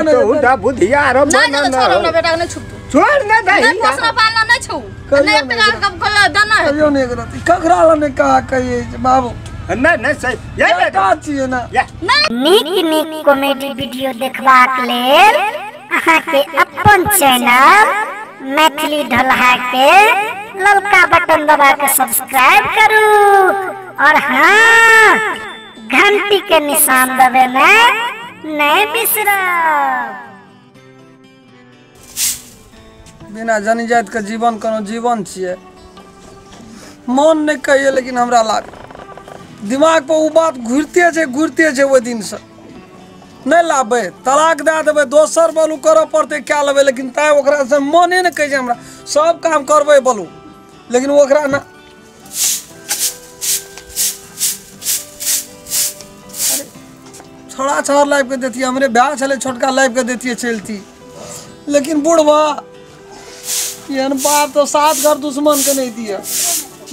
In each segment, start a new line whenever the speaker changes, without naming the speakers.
तो उठा बुधियार
नहीं नहीं छोड़ हमरा बेटा के नहीं छुपतू
छोड़ ना दही
नहीं पोसना पालना नहीं छौ नहीं एक टका कब कहियो दाना है
कहियो नहीं करती ककरा ला नहीं कहा कहिए बाबू
नहीं नहीं सही ये बेटा
छियै ना।
नीक नीक कॉमेडी वीडियो देखबाक लेल अहाँके अपन चैनल मैथिली ढोलहा के ललका बटन दबा के सब्सक्राइब करू और हाँ घंटी के निशान दबेनाइ नहीं बिसरब।
बिना जनी जात के जीवन कोनो जीवन छियै मन नहीं कहिए लेकिन हमरा लाग दिमाग पर उ बात घुरते छै ओहि दिन से नहीं लाबे तलाक दए देबै दोसर बोलू करऽ पड़तै क्या लेबै लेकिन तैं ओकरा से मने नहीं कहै छै हमरा सब काम करबै बोलू लेकिन ओकरा ना। अरे छोड़ा छड़ लाइफ के देतियै हमरे ब्याह छलै छोटका लाइफ के देतियै चलती लेकिन बुढ़वा एहन बाप तो सात घर दुश्मन के नहीं दिए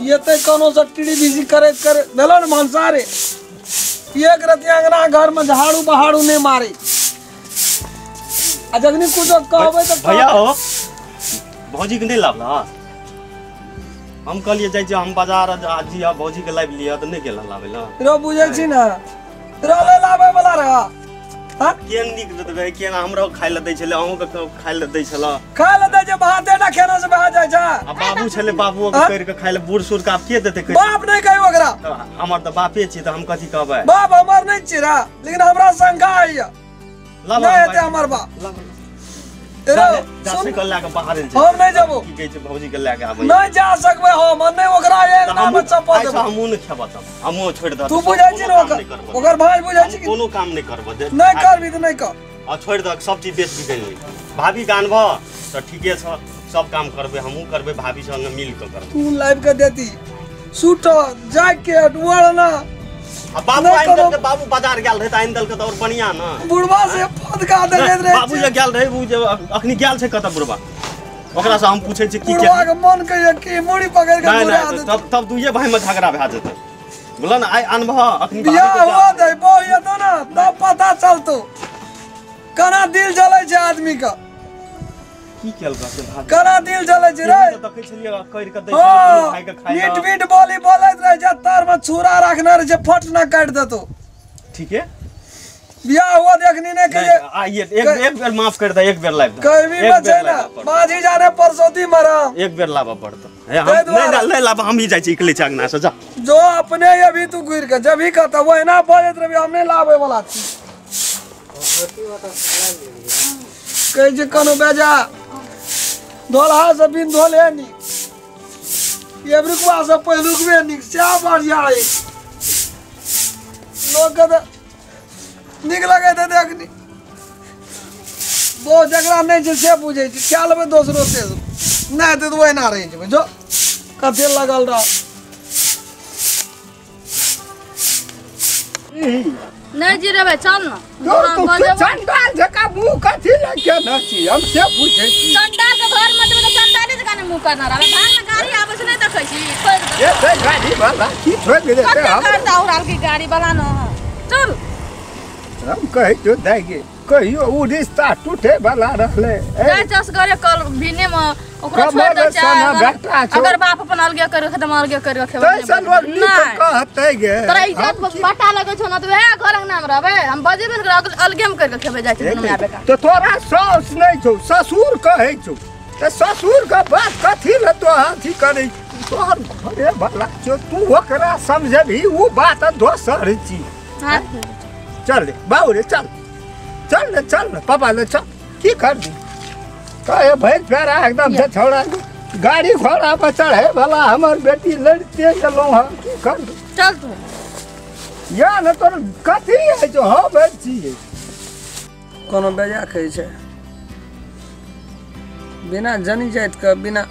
ये तो कोनो से टीडी बिजी करे करे भेलो ने भंसारे एक रति अंगना घर में झाड़ू बहाड़ू नहीं मारे आ जखनी कुछ कहबै त
भैया हो भौजी के नहीं लाबला। हम कहलिए जाइ छी हम बाजार आज आ भौजी के लाबि लिअ त नहीं गेल लाबै ला
रो बुझै छी ना रोले लाबै वाला रह हां
केन नीक रहै केन हमरो खाइ ल दै छलै अहूँ के खाइ ल दै छल
खाइ ल दै छै भाते टा खेना से भए जाइ छै
आ बाबू छलै बाबू के कर के खाइ ल बूढ़ सूढ़ के आब के देतै
बाप नहीं कहियो ओकरा
हमर त बापे छी त हम कथी कहबै
बाप हमर नहीं छी रा लेकिन हमरा शंका आइया नहीं हेतै हमर बाप
सुन के लए के बाहर
हम नहीं जेबो
की कहै छै भौजी के लए के आबै
नहीं जा सकबै हम नहीं ओकरा एक नाम चप्पल देबै
हमहूँ नहीं खेबऽ तब हमहूँ छोड़ि दऽ
तू बुझै छी ने ओकर भाई बुझै छी
कोनो काम नहीं करबऽ
नहीं करबी त नहीं कर
आ छोड़ि दऽ सब चीज बेच बिकनि ली भाभी के आनबऽ त ठीके छ सब काम करबै हमहूँ करबै भाभी संगे मिल के करबै
तू लाइफ के देती सूटर जैकेट ओढ़ना
आ बाबू आनि देलकै बाबू बाजार गेल रहै त आनि देलकै त और बढ़िया ना
बुढ़वा से फदका देखैत रहै
बाबू जे गेल रहै उ जे अखनी गेल छै कतऽ बुढ़वा ओकरा से हम पूछै छी की
बुढ़वा के मन कहिए कि मुड़ी पकड़ के घुरा देतै
तब तब दुइये भाई में झगड़ा भए जेतै बोला ना आइ अनबह अखनी
बियाह हुआ दे बहु हेतौ ना तब पता चलतौ केना दिल जलै छै आदमी के
की केलकै से भाभी
केना दिल जलै छै रे
देखै छलियै कर के दै छलै भाई के खाइ
मीट मीट बोली बोलैत रहै छै तर में छुरा रखने रहै छै फट ना काटि देतौ
ठीक है
बियाह हुआ देखनी नहीं कहिए
आइए एक बेर माफ कर दे एक बेर लाइव
कभी में छै ना बाजी जाने परसोती मरम
एक बेर लाबऽ पड़तौ हम नहीं नहीं लाबऽ हम ही जाइ छी इकले अंगना से जा
जो अपने अभी तू घुर के जब ही कहता वो एना बोलैत रहबी हम नहीं लाबै वाला छी कहै छै कोनो बेजा धोलहा से बिन धोले नीक एबरुकवा से पहिलुकबे नीक सएह बढ़िया अछि लोकके तऽ नीक लगैत हेतै अखनी बहुत जकरा नहि छै से बुझै छै कए लेबै दोसरो तेसरो नहि हेतै तऽ ओहिना रहि जेबै जो कते लगल रह
नहीं जी रे भाई चल ना
चंडाल जका मुंह कथी लग के न छी हम से पूछै छी
चंडाल के घर में तो चंडाली जका ने मुंह करना रहे भाग में गाड़ी आबै छै नहीं देखै छी छोड़ दे
ए से गाड़ी वाला की छोड़ दे
कते करता उड़ाल की गाड़ी वाला न चल
हम कहै जो दाइ कहियो उ रिश्ता टूटे वाला रहले
जाय चस करे कल भिने में ओकरा छोड़ दे चाहे अगर बाप अपन अलगे कर रखे त अलगे कर रखे
तैसन लोग नीक कहतै गे
तोरा इज्जत बाटा लगै छौ न त वएह घर अंगना में रहबै हम बजेबे न अलगे में कर के खेबै जाइ छै दुनू आबे का
तो तोरा साउस नहीं छौ ससुर कहै छौ त ससुर के बात कथी ल तो अथी करै तोहर घरे वाला छौ तू ओकरा समझबही उ बात दोसर छी
हां
चल रे बाबू रे चल चल ने चल ने पापा ले चल की कर दी कहे भैंस फेरा एकदम से छोड़ा गाड़ी घोड़ा पर चढ़े वाला हमर बेटी लड़ते गेलहुँ हँ की कर दी
चल तू
या ने तोर कथी है जो हम छियै
कोनो बेजा कहै छै बिना जनी जातिके बिना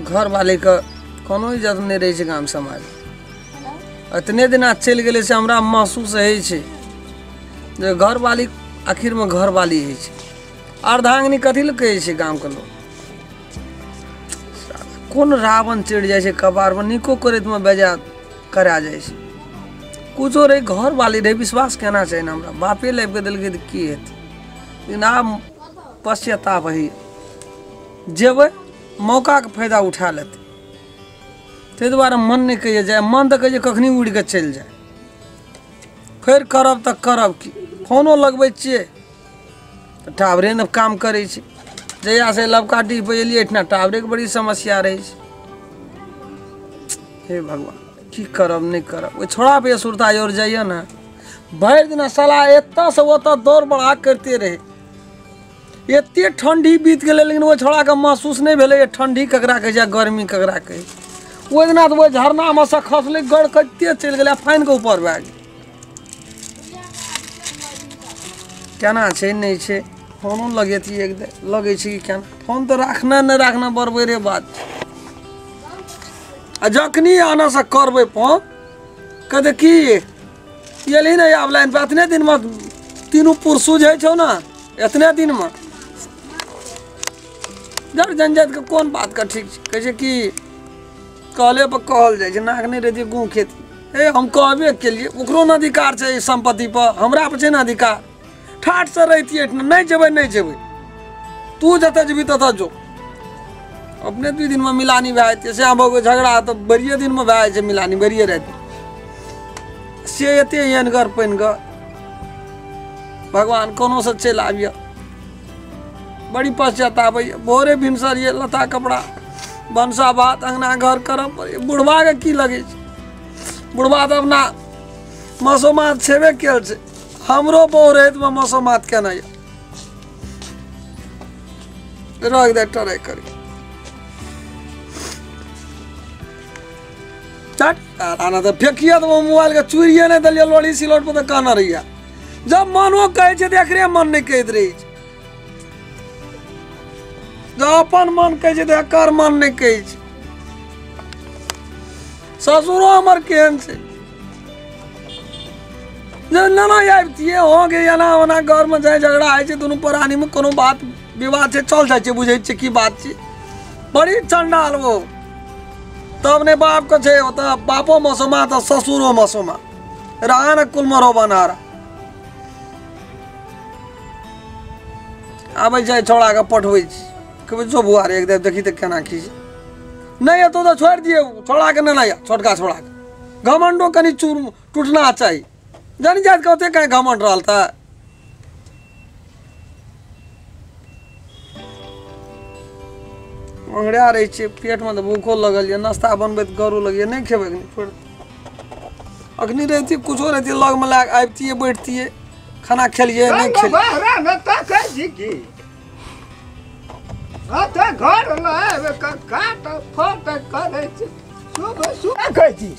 घरवालीके कोनो इज्जत नहि रहै छै गाम समाज इतने दिना चलि गेलै से हमरा महसूस होइ छै जे घरवाली आखिरमे घरवाली होइ छै अर्धांगिनी कथी लए कहै छै गामके लोक कोन रावण चढ़ि जाइ छै कपारमे नीको करैतमे बेजा करा जाइ छै कुछो रहै घरवाली रहै विश्वास केना छै ने हमरा बापे लाबि कऽ देलकै तऽ की हेतै लेकिन आब पश्चाताप होइए। जेबै मौकाके फायदा उठा लेतै, ताहि दुआरे मन नहि कहैए जाय, मन तऽ कहै छै कखनी उड़ि कऽ चलि जाय। फेर करब तऽ करब की, फोनो लगबै छियै तऽ टावरे ने काम करै छै। जहियासँ लबका डीह पर एलियै एहिठिना टावरेके बड़ी समस्या रहै छै। हे भगवान की करब नहि करब। ओहि छोड़ा पे सुरता और जाइए ने, भरि दिना साला एतऽसँ ओतऽ दौड़ बढ़ा करिते रहै। एते ठंडी बीत गेलै लेकिन ओहि छोड़ाके महसूस नहि भेलै ठंडी ककरा कहै छै गर्मी ककरा कहै छै। ओहि दिना तऽ ओहि झरनामे सँ खसलै गड़कते चलि गेलै, फानि कऽ ऊपर भए गेलै। केना छै नहि छै, फोनो लगेतियै एक लगै छै कि केना, फोन तऽ राखना नहि राखना बरबरे बात छै। आ जखनी आनासँ करबै फोन कहतै की एलही ने आब लाइन पर, एतने दिनमे तीनू पुरसू जे छौ ने एतने दिनमे जर जनजातिके कोन बातके ठीक छै। कहै छै कि कहले पर कहल जाइ छै, नाक नहि रहै छै गूँ खेती। हे हम कहबे केलियै, ओकरो ने अधिकार छै सम्पत्ति पर, हमरा पर छै ने अधिकार। ठाठसँ रहितियै नहि जेबै नहि जेबै, तू जतऽ जेबही ततऽ जो। अपने 2 दिनमे मिलानी भए जेतै, से भऽ गेल झगड़ा तऽ बड़िए दिनमे भए जाइ छै मिलानी, बड़िए राति से एते एहनगर पानिगर। भगवान कोनोसँ चलि आबियै। बड़ी पश्चाताप होइए। भोरे भिनसर ये लत्ता कपड़ा भनसा भात अङ्गना घर करऽ पड़ैए। बुढ़बाके की लगै छै, बुढ़बा तऽ अपना मसोमात छेबे कयल छै। हमरो बहु रहैतमे मसोमात केना यऽ, रख दे टराइ करी आना तऽ फेकिए तऽ मोबाइलके चूड़िए नहि देलियै लोढ़ी सिलौट पर तऽ कहने रहियै। जब मनो कहै छै तऽ एकरे मन नहि कहैत रहै छै, जब अपन मन कहै छै तऽ एकर मन नहि कहै छै। ससुरो हमर केहन छै जे नाना आबितियै हो गे एना ओना घरमे जाइ झगड़ा होइ छै दुनू प्राणीमे, कोनो बात विवाद छै चल जाइ छै, बुझै छियै की बात छै। बड़ी चंडाल वो तब ने बापके छै ओतऽ, बापो मसोमा तऽ ससुरो मसोमा रहा ने कुलमरो बनारा। आबै छै छौड़ाके पठबै छी, कहबै जो बुआ रे एक देव देखी तऽ केना की छै। नहि एतौ तऽ छोड़ि दियौ छौड़ाके, नहि नहि छोटका छौड़ाके घमंडो कनि चूर टूटना चाही। जानि जाइत के ओते कहीं घमंड रहल तऽ ओंगरा रहै छियै, पेटमे तऽ भूखो लगल यऽ, नाश्ता बनबैत गरो लगैए, नहि खेबै अखनी छोड़ि। अखनी रहितियै कुछो रहितियै लगमे लए कऽ आबितियै बैठतियै खाना खेलियै नहि खेलियै।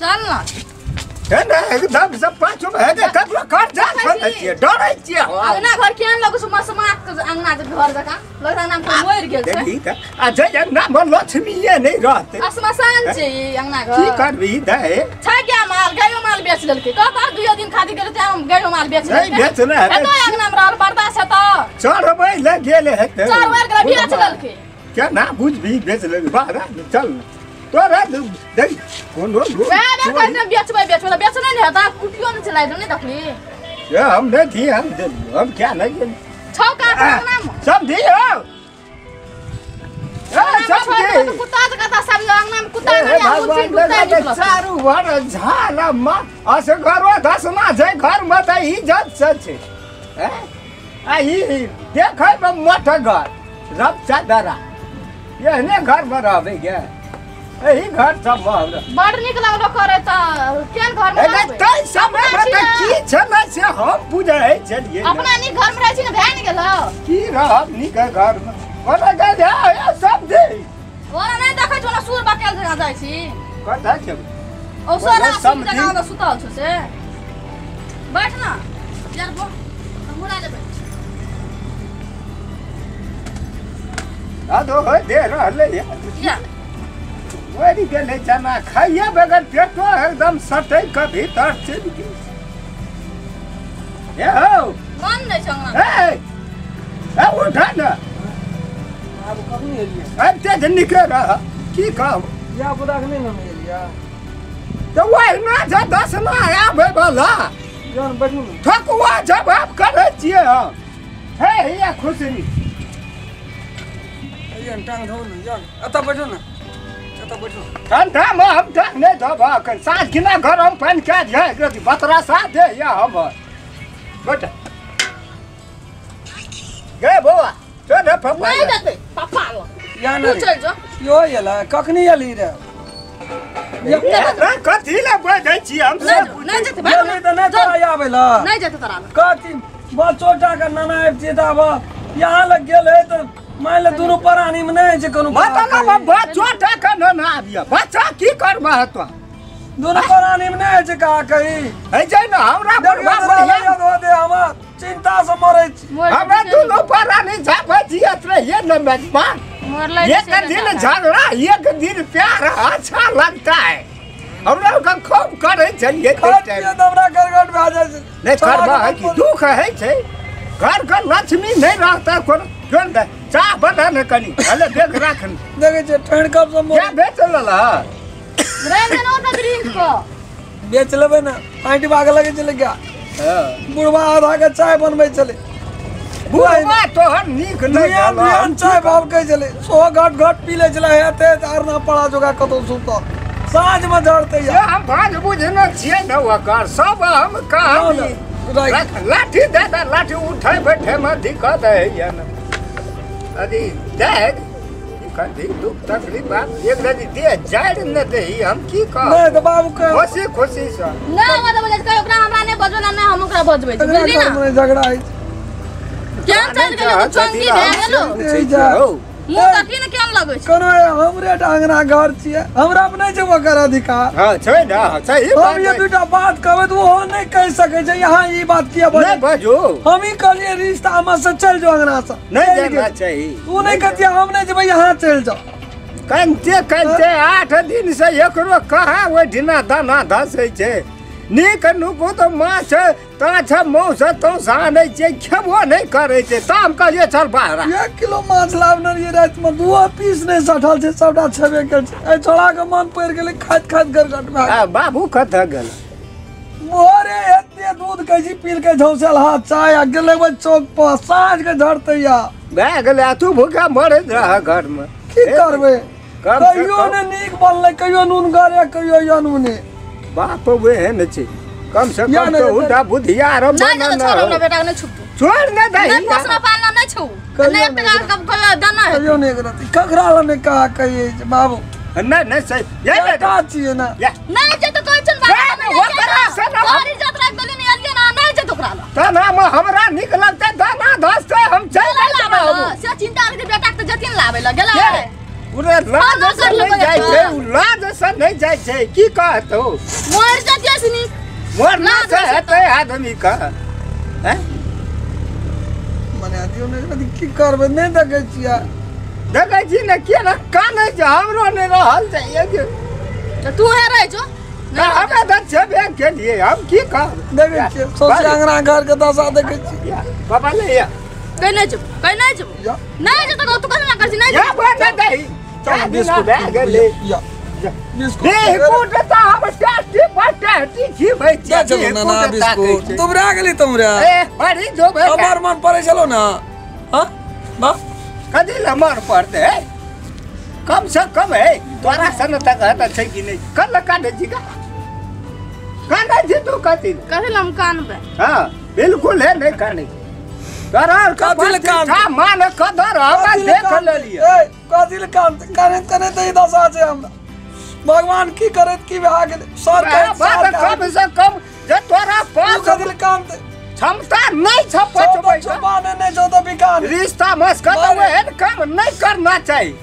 चल ना
एकदम सब पाँच ककरो कर्जा छोड़ै छियै, डरै छियै।
अंगना घर केहन लगै छै, मसमात के अंगना घर जकाँ लगै अंगना मे मरि गेल छै।
देखी तऽ आ जे अंगना मे लक्ष्मीए नहि रहतै,
श्मशान छै ई अंगना घर।
की करबी दै
छै क्या माल, गायो माल बेच लेलकै। कहता 2 दिन खातिर गेल तऽ गायो माल बेच लेलकै।
नहि बेचने हेतै,
एतऽ अंगना मे रहल बर्दाश्त हेतौ।
चढ़बै लए गेल हेतै,
चढ़बै गेल बेच लेलकै।
केना बुझबी बेच लेलकै। बाहर चल तोरा देख कोनो
बेचबै बेचबै बेचने नहि हेतै, कुटियो नहि चलाइ नहि देखली।
ये हम नहीं थी, हम हम क्या नहीं गेल
छौ काट अंगना मे
सब दी हो। ए सब दी
कुत्ता जकाँ सब अंगना मे कुत्ता नहि कुत्ता
चारू भर झाला मा असगरो धसना छै घर मे तऽ इज्जत से छै। आ ई देखै मे मोट घर रब चादरा एहने घर मे रहबै गे, एही घर सब मे
बड़ नीक लागलो करे तऽ केहन घर मे रहबै।
तै समय मे तऽ की छलै से हम बुझै छलियै।
अपना नीक घर मे रहै छी ने भए ने गेलौ।
की रहब नीक घर मे, ओना गए सब दे
ओना नहि देखै छौ, सूर बकेल जकाँ जाइ छी।
कतऽ छै
ओ सोरा जकाँ ओतऽ सुतल छौ से। बैठ ना यार, बो मुड़ा ले बैठ।
आ दो हो दे रहलै
या
मरि गेलै चना खाइए बगैर पेटो एकदम सटै के भीतर चलि गेल। ए हौ
मन नहि छै अंगना।
ए ए उठा ने
आब कखनी एलियै?
आबिते जे निके रह की कहब,
धिया पुताके नहि ने एलियै
तऽ ओहिना जे दसमा आबै बला
जहन बैठू ने
ठकुआ जवाब करै छियै हम। हे हिया खुशरी
ये टांग धो न जा एतऽ बैठो न एतऽ बैठो
ठंडा में हम टांग नहीं धोब अखन साँझ खिना गरम पानि कए दिह एक बतरा सा दे या हमर बेटा गे बौआ चल रे पप्पा
नहीं जेतै पप्पा लग
या
तू
न
चल जो
यो एला कखनी एली रे
कथी लए बजै छी हम
नहीं नहीं जेतै भाग
नहीं तऽ नहि तोरा आबै ला
नहीं जेतै तोरा लग
कथी बच्चोटा के नाना आबि तऽ आब यहाँ लग गेल है तऽ मान ले दुनू प्राणी में नहीं छै कोनो
मतलब बच्चोटा के नाना आबिया बच्चा की करबह तो
दुनू प्राणी में नहीं छै कहा कही
है छै ने हमरा बुढ़बा बुढ़िया
दो दे हमर चिंता से मरै छी
हमरा दुनू प्राणी झापै जियत रहिए न मेजबान एक दिन झगड़ा एक दिन प्यार अच्छा लगता है हमरा के खूब करै छलियै
हमरा गड़गड़ भए जाइ छै
नहीं करबा है कि दुख है छै घर के लक्ष्मी नहीं रहता कोनो जोन दे चाह बना ने कनी अले देख राख ने
देखै छै ठंड कब से
क्या बेच लेला
रे नो त ड्रिंक को
बेच लेबै ने पाँटि भाग लगै छलै क्या
हां
बुढ़वा आधा के चाय बनबै छलै
बुढ़वा तोहर नीक नहीं
भेल चाय भाव कहै छलै सो घट घट पी लै छलै हेतै आर ना पड़ा जोगा कतौ सुतल साँझ में झड़तै
ये हम भाज बुझने छियै ने ओकर सब हम कहानी लाठी दे दे लाठी उठै बैठे में दिक्कत है या न अरे दे की कथी दुख तकलीफ बात एक रति दे जाड़ न दे हम की कह
नहीं तो बाबू के
खुशी खुशी से
ना मतलब बोले कह ओकरा हमरा नहीं बजबै ना हम ओकरा बजबै छी बुझली ना
झगड़ा है
केहन चल गेलो तो चंगी भए गेलो मुंह तकी ने केहन लगै छै
कोनो हमरे अंगना घर छियै हमरा पर नहीं छै ओकर अधिकार
हां छै ना सही बात
हम ये दूटा बात कहबै तऽ ओहो नहीं कहि सकै छै यहाँ ई बात किया बजै
नहीं बजू
हम ही कहलियै रिश्ता में से चल जो अंगना से
नहीं जाना चाहिए
तू नहीं कहतियै हम नहीं जेबै यहाँ चल जाओ
कनते कनते 8 दिन से एकरो कहाँ ओहिठिना दाना धसै छै नीक नुको तऽ माछ ताछ मौस तौस आनै छै खेबो नहि करै छै तऽ हम कहलियै चल बाहर
1 किलो माछ लाबने रहियै रातिमे 2 पीस नहि सठल छै सबटा छेबे केल छै एहि छोड़ाके मन पड़ि गेलै खाइत खाइत गरगट भए
गेल बाबू कतऽ गेल
मोरे एते दूध कहै छी पील के झौसल हाथ चाय आ गेलै चौक पर साँझ के झड़तै या
भए गेलै आ तू भूखा मरैत रह घरमे
की करबै कहियो नहि नीक बनलै कहियो नून गरे कहियो अनूने
बाप ओहन छै कम से कम तो उठा बुधियार
नहीं छोड़ हमरा बेटा नहीं छुपतू
छोड़ नहीं दही
नहीं पोसना पालना नहीं छौ नहीं एक टका कब कहियो दाना है
कहियो नहीं करती ककरा ल नहीं कहा कहिए बाबू
नहीं नहीं सही ये
बेटा छियै ना
नहीं जे तो कहै छन बाबू
ओकरा से ना
तोहर इज्जत राख देली नहीं अलिए ना नहीं जे ओकरा ल
दाना में हमरा निक लगतै दाना धसतै हम चल जाबै
से चिंता रखै बेटा के जतिन लाबै ल गेलै
उरे लाज से नहीं जाइ छै उ लाज से नहीं जाइ छै की कहतौ
मर जतियै सुनी
मरना से हेतै आदमी का हैं
मने दियौ ने की करबै नहीं देखै छियै
देखै छी ने के ने कानै छै हमरो नहीं रहल छै
त तू हे रहै छौ
ना हमरा तऽ छेबे केलियै हम की कहब
देखै छियै सौंसे अंगना घर के दशा देखै छियै
बाबा ले या
कहि नहीं जेबो कहि नहीं जेबो नहीं जे तऽ तू कथी ना कर छी नहीं
या बना दही
चल बिस्कुट
गेलै
या बिस्कुट
बिस्कुट तऽ हम टेस्टी पर टेस्टी खिबै
छी चलो ना ना बिस्कुट तुमरा गेली तुमरा
ए बड़ी जो भे
हमर मन पड़ै छलो ना हां बा
कथी ल मन पड़तै कम से कम है तोरा सन तक हेतै छै कि नहीं कल कानै छी का कानै छी तू कथी
कथी ल हम कानबै
हां बिल्कुल है नहीं कानै तोरा
कथी ल कान
मान कदर हमरा देख लेलियै
ए कथी ल कान कानै कानै तऽ ई दशा छै हमरा भगवान की करैत की भए गेलै सर
बात कम से कम जे तोरा पास
कथी ल कान
क्षमता नहीं छ पचबै
छुपाने नहीं छौ तऽ बिकान
रिश्ता मस्कत एहन काम नहीं करना चाहिए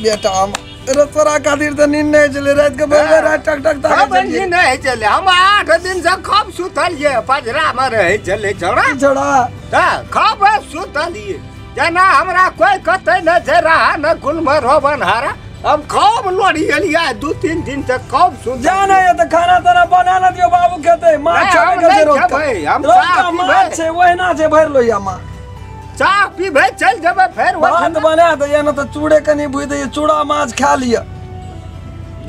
बेटा हम तोरा खातिर तऽ नींद नहीं छलै राति के भरि राति टक टक
ताकै नींद नहीं छलै हम 8 दिन से खूब सुतलियै पजरा में रहै छलै छौड़ा
छौड़ा
तऽ खूब सुतलियै जेना हमरा कोई कतै न छै रहा न गुलमर रोबन हारा हम खूब लोड़ी एलियै 2-3 दिन तक खूब सुत
जाना है तऽ खाना ताना बना न दियौ बाबू खेतै माछ छेबे करै छै रौदका माछ छै ओहिना छै भरि लोहिया माछ
चाह पीबै चल जेबै फेर
भात बना दैया न तऽ चूड़े कनि भुजि दैया चूड़ा माछ खा लिअ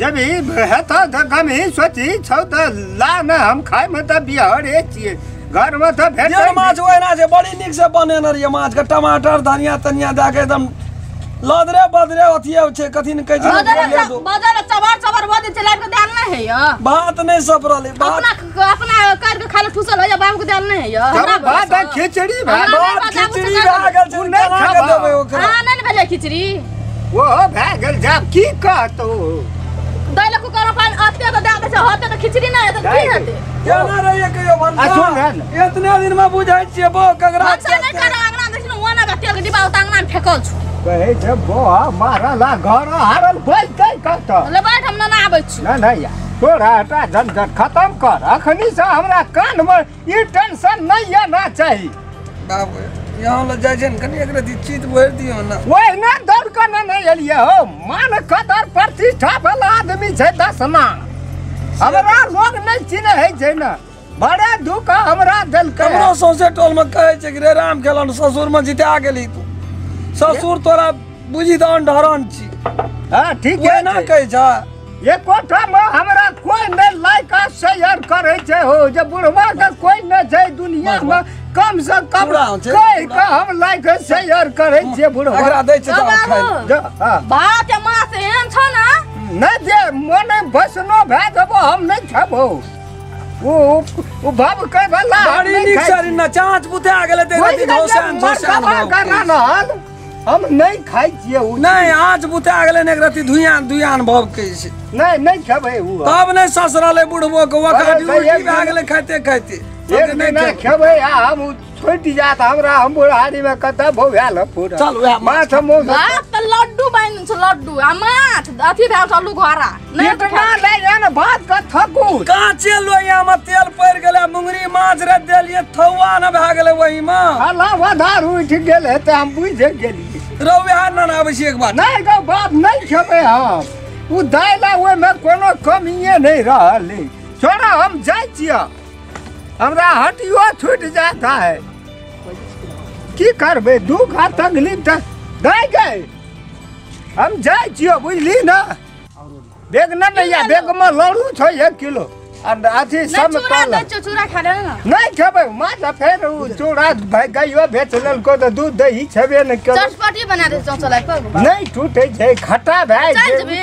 जब ही हेतौ तऽ गमही सोचही छौ तऽ ला ने हम खाइमे तऽ बिहरे छियै घर में तो भेटै
ये माछ ओहिना छै बड़ी नीक से बनेने रहियै माछ के टमाटर धनिया तनिया दए के एकदम लदरे बदरे अथिये छै कथी ने कहै छै
बदर चबर चबर बदे छै लाइब के दाल नहीं है या
भात नहीं सपरले भात
अपना अपना कर के खाले ठुसल हो जा बाबू के दाल नहीं है या
हमरा भात खिचड़ी
भात खिचड़ी भए गेल छै केना के देबै ओकरा
हां नहीं भेलै खिचड़ी
वो भए गेल जाब की कहतो
दाल कुकर पान अते त दे दे छै होते त खिचड़ी नहीं हेतै की हेतै
केना रहियै कहियो भनसा एतने दिन में बुझै छियै बो कगरा
भनसा नहीं कर अंगना देखिन ओना के तेल के डिब्बा उता अंगना में फेकल छु
कहै छै बौआ मारल घर हारल बोलतै कतऽ
ले बैठ हम ना आबै छी
ना ना यार तोरा हटा झंझट खत्म कर अखनी से हमरा कान में ई टेंशन नहीं आना चाही
बाबू यहाँ ल जाइ छै ने कनी एकरा चित भरि दियौ ना
ओहि ना दौड़ के ना नहीं एलियै हो मान कदर प्रतिष्ठा वाला आदमी छै दसना हमरा लोग नहीं चिन्है छै ना बड़ा दुख हमरा देलकै
हमरो सौंसे टोल में कहै छै कि रे राम खेलन ससुर में जिता गेली तू ससुर तोरा बुझी तऽ अंधरन छी
हां ठीक है
ना कहै छ
एकोटा में हमरा कोई नहीं लाइक आ शेयर करै छै हो जे बुढ़वा के कोई नहीं छै दुनिया में कम से कम कहि के हम लाइक शेयर करै छियै बुढ़वा
एकरा दै छै तऽ खाइ
हां
भात माछ एहन छ ना
नहीं जे मने बसनो भए जेबो हम नहीं खेबो ओ बाब के वाला
बड़ी नीक से ना चाँच बुता गेलै ते राति धौसान धौसान
हम नहीं खाइ छियै उ
नहीं आज बुता गेलै ने एक रति धुइयान धुइयान भभकै छै
नहीं नहीं खेबै उ
तब नहीं ससरलै बुढ़बो के ओकरा उल्टी भए गेलै खाइते खाइते
एक दिन खेबै आ हम छुटि जात हमरा हम बुढ़ारी में कतऽ भौआल पूरा
चल उएह
माछ मौस
भात त लड्डू बनि छै लड्डू आ माछ अथी भेल छै आलू घोड़ा
नहीं इतना नहीं ने भात के थकू
काचे लोहिया में तेल पड़ि गेलै मुंगरी माछ रे देलियै थौआ न भए गेलै ओहि में
हला वधार उठि गेल हेतै हम बुझि गेलियै
रौ उएह न आबै छी एक बार
नहीं गौ बाप नहीं खेबै हम उ दालि ओहिमे कोनो कमिए नहीं रहल छोड़ा हम जाइ छियै हमरा हटियो छूटि जाता है की करबै दुख आ तकलीफ तऽ दै गए हम जाइ छियै बुझली ना बैग न नहीं या बैग में लड़ू छै 1 किलो आ अथी सब
चूड़ा खा ले ना
नहीं खेबै माछ फेर उ चूड़ा भाई गाइयो बेच लेलको तऽ दूध दही छेबे नहि केलौ
चटपटी बना दे चौचला पर
नहीं टूटे छै खट्टा भए जेबे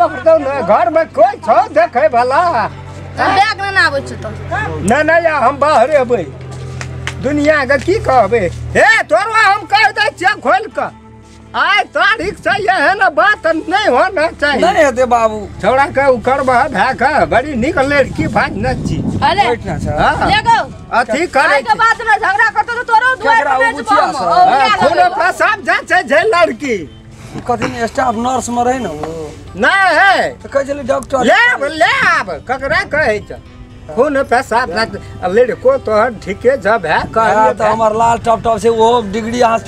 करतौ ने घर में कोई छौ देखै वाला
बैग ना आबै छै तऽ
ना ना या हम बाहर अबै दुनिया के की कहबै हे तोरा हम कह दै छियै खोल के आइ तारीख से एहन बात नहीं होना चाहिए
नहीं हेतै बाबू
छौड़ा के उ करबह भए के बड़ी नीक लड़की भाज न छी
अरे ले गौ
अथी करै
के बात में झगड़ा करतो तऽ तोरो दुआर पर बेच
खून पेशाब जाय छै लड़की
कथी स्टाफ नर्स में रहे ना वो
नहीं है
तऽ कहै छलै डॉक्टर
ले ले आब ककरा कहै छै खून पेशाब लड़को तोहर ठीके जब है
कह तऽ हमर लाल टप टप छै ओहो डिग्री अहाँ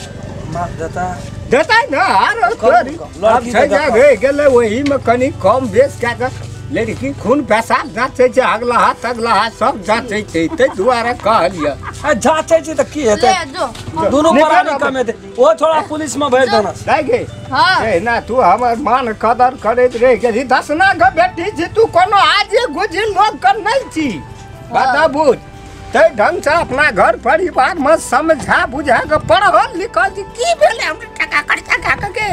माफ देता
देतै ने आरो तोरी अब छै जे रहि गेलै ओहिमे कनि कम बेस कए कऽ लड़की खून पेशाब जाँचै छै अगला हाथ अगला हाथ सब जाँचै छै ताहि दुआरे कहलियै
आ जाँचै छै तऽ की हेतै दुनू परानी कमेतै ओ छोड़ा पुलिस में भरि देना
नहि गे एना तू हमर मान कदर करैत रहि गेली दसना के बेटी छी तू कोनो आजे गुजी लोग के नहीं छी बताबू ताहि ढंग से अपना घर परिवार में समझा बुझा के पढ़ल लिखल छी की भेलै हमरा टका खर्चा खा के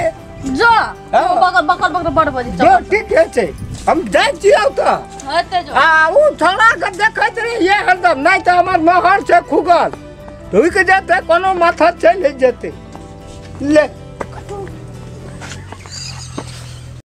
जो बगल बगल बगल बड़ बजे
जो ठीक छै हम जाइ छियौ तऽ
हेतै जो
आ उ छोड़ा के देखैत रहियै हरदम नहीं तऽ हमर मोहर छै खुगल ढुकि जेतै कोनो माथा चलि जेतै ले